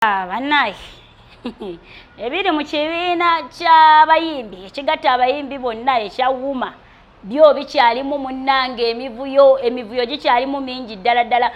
Bannaye, ebiri mu kibiina ky'abayimbi ekigatta abayimbi bonna ekya UMA byo bikyalimu, munnange, emivuyo. Emivuyo gikyalimu mingi ddala ddala,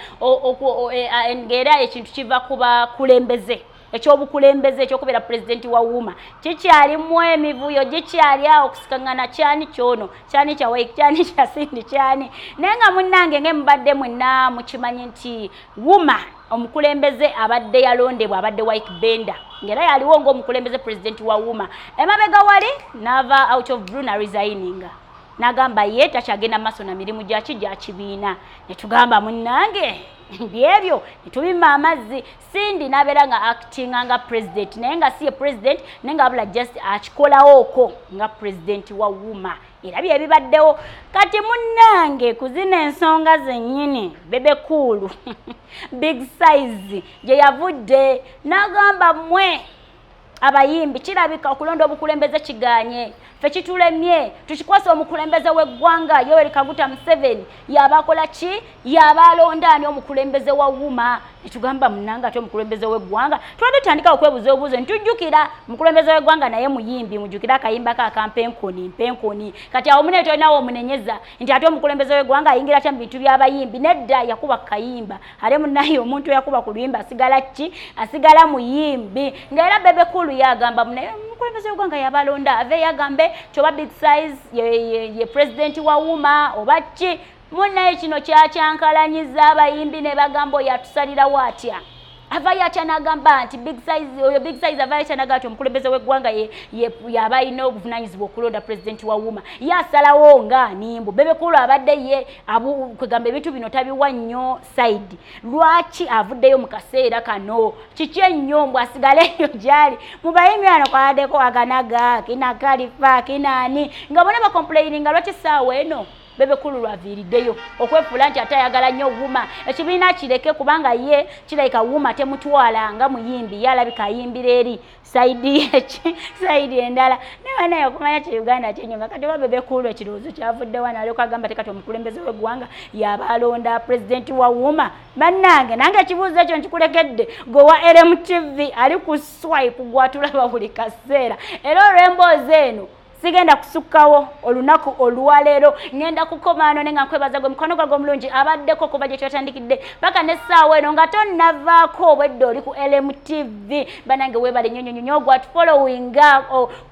ng'era ekintu kiva ku bakulembeze. Ekyobukulembeze, ekyokubeera pulezidenti wa UMA kikyalimu emivuyo, gikyali awo kusikangana kyani kyono, kyani kya Ykee, kyani kya Cindy, kyani. Naye nga munnange, ngemubadde mwenna mukimanyi nti UMA omukulembeze abadde yalondebwa abadde Ykee Benda, ng'era yaliwo ng'omukulembeze, pulezidenti wa UMA. Emabega wali n'ava out of blue naresigninga, n'agamba ye takyagenda maaso na mirimu gyaki gya kibiina. Ne tugamba, munnange, byebyo, netubima amazzi. Cindy n'abeera nga actinga nga president, naye nga si ye president, naye nga abula just akikolawooko nga president wa UMA. Era byebibaddewo kati, munnange, ku zino ensonga zennyini Bebe Cool, Big Size, gye yavudde n'agamba, mmwe abayimbi, kirabika okulonda obukulembeze kiganye, ffe kitulemye, tukikwasa omukulembeze w'eggwanga Yoweri Kaguta Museveni, yaba akola ki, yaba alonda ani omukulembeze wa UMA. Netugamba, munange, ate omukulembeze w'eggwanga? Tubadde tutandika okwebuuza obuuzo, ntujjukira omukulembeze w'eggwanga naye muyimbi. Mujjukire akayimba ka akampenkoni mpenkoni. Kati awo mune tolinawo omunenyeza nti ate omukulembeze w'eggwanga ayingira atya mu bintu by'abayimbi? Nedda, yakuba kayimba. Ate munaye omuntu eyakuba ku luyimba asigala ki? Asigala muyimbi. Ng'era Bebe Cool yagamba, munaye, omukulembeze w'eggwanga yabalonda, ave yagambe kyoba Big Size ye president wa UMA oba ki. Munaye, kino kyakyankalanyiza abayimbi ne bagamba, oyo atusalirawo atya? Avayo atya n'agamba nti Big Size oyo, Big Size avayo atya n'agamba nti omukulembeze w'eggwanga yaba alina obuvunanyizibwa okulonda pulezidenti wa UMA? Ye asalawo nga nimbu Bebe Cool abadde ye kwegamba ebintu bino tabiwa nnyo side. Lwaki avuddeyo mu kaseera kano? Kiki ennyo mbw asigale eyo gyali? Mu bayimbi ano kwabaddeko Aganaga, kina Kalifa, kinaani, nga bonna bacomplaininga lwaki essaawa eno Bebe Cool lwaviiriddeyo okwefuula nti ate ayagala nnyo UMA, ekibiina kireke, kubanga ye kirabika UMA temutwala nga muyimbi, ye alabika ayimbira eri side eki, side endala. Naye naye okumanya ki Uganda kyenyuma. Kati oba Bebe Cool ekirowoozo kyavuddewa nalyoka agamba te kati omukulembeze w'eggwanga yaba alonda pulezidenti wa UMA? Bannange, nange ekibuuzo ekyo nkikulekedde gwe wa LMTV ali ku swipe, gwatulaba buli kaseera. Era olw'emboozi eno sigenda kusukkawo olunaku olwaleero, ŋŋenda kukomaano, ne nga nkwebaza gwe mukwano gwange omulungi abaddeko kuva gye twatandikidde paka n'essaawa eno nga tonnavaako, obwedde oli ku LMTV. Banange, weebale nnyo nnyo nnyo gwatufollowinga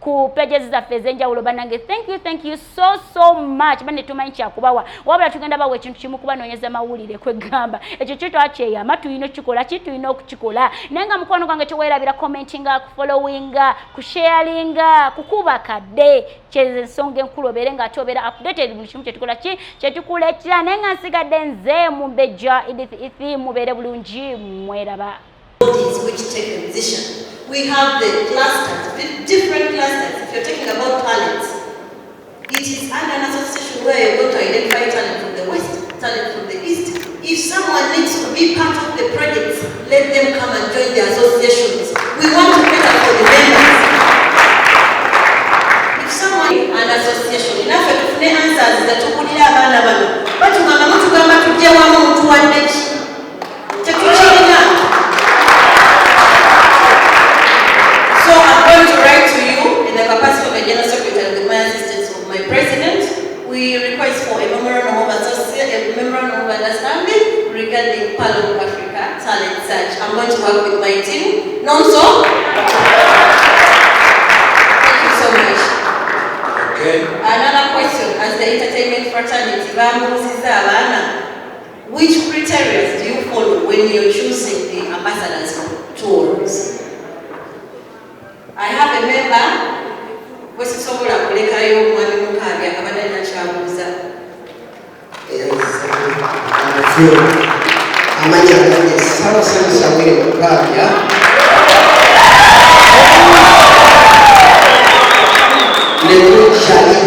ku pages zaffe ez'enjawulo. Banange, thank you, thank you so so much. Bane, tumanyi kyakubawa, wabula tugenda bawa ekintu kimu, kubanoonyeza mawulire. Kwegamba ekyo kyo twakyeyama, tulina okukikola ki, tulina okukikola. Naye nga mukwano gwange, teweerabira commentinga, kufollowinga, kusharinga, kukuba kadde kyeze ensonga enkulu, obeere nga ate obeera updated buli kimu kyetukola ki, kyetukuleetera. Naye nga nsigadde nze Mumbejja Edith Ithi. Mubeere bulungi, mweraba. Bodies which take a decision. We have the clusters, different clusters. If you're talking about talents, it is under an association where you're going to identify talent from the west, talent from the east. If someone needs to be part of the projects, let them come and join the associations. We want to cater for the members. If someone an association, naffe tufune answers zetukulira abaana bano batugamba, mutugamba tujje wamu, mutuwadde ki? Tetukirina. So I'm going to write to you in the capacity of a general secretary with my assistance of my president. We request for a memorandum of understanding regarding Pearl of Africa Talent Search. I'm going to work with my team. Nonso? Thank you so much. Okay. Another question, as the entertainment fraternity, bambuuzizza abaana, which criteria do you follow when you're choosing the ambassadors for tours? I have a member gwe sisobola kulekayo, omwami Mukaabya, abadde alina kyabuuza. Yes, amanya gange Ssaabasajja Wire Mukaabya. Netukyali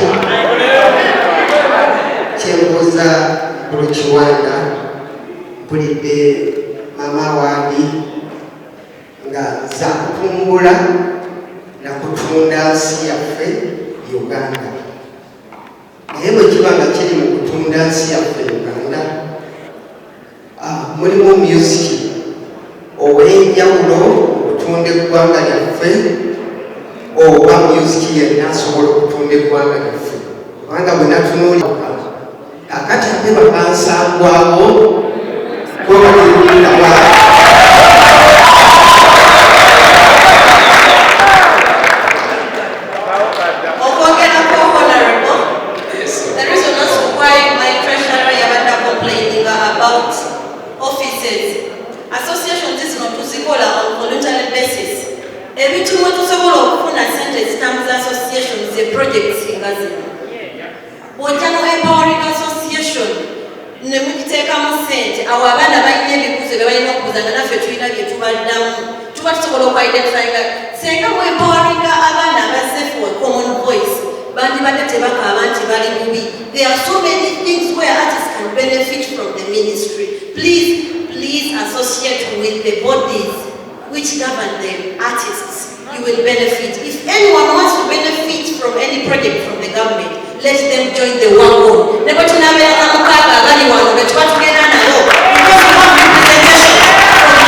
kyembuuza buli kiwanda, mpulidde mama wange nga za kutumbula na kutunda nsi yaffe Uganda. Naye bwe kiba nga kiri mu kutunda nsi yaffe Uganda, mulimu music ow'enjawulo. Eggwanga lyaffe oba music yenna asobola okutunda eggwanga lyaffe, kubanga bwe natunuulira kakati ate bakansangwawo kubawa. Okwongerako, Honorable, the reason also why my treasurer yabadde complaining about offices, associations zino tuzikola on voluntary basis. Ebintu mwe tusobola okufuna sente ezitambuza associations ze projects nga zino. Bw'ojja no empowering association ne mugiteekamu sente, awo abaana balina ebibuuzo bye balina okubuuza nga naffe tulina bye tubaddamu, tuba tusobola okuidentifyinga. Senga mu empoweringa abaana abazze for a common voice, bandibadde tebakaaba nti bali bubi. There are so many things where artists can benefit from the ministry. Please, please associate with the bodies which govern the artists. You will benefit. If anyone wants to benefit from any project from the government, let them join the WACON. Ne bwe tunabeera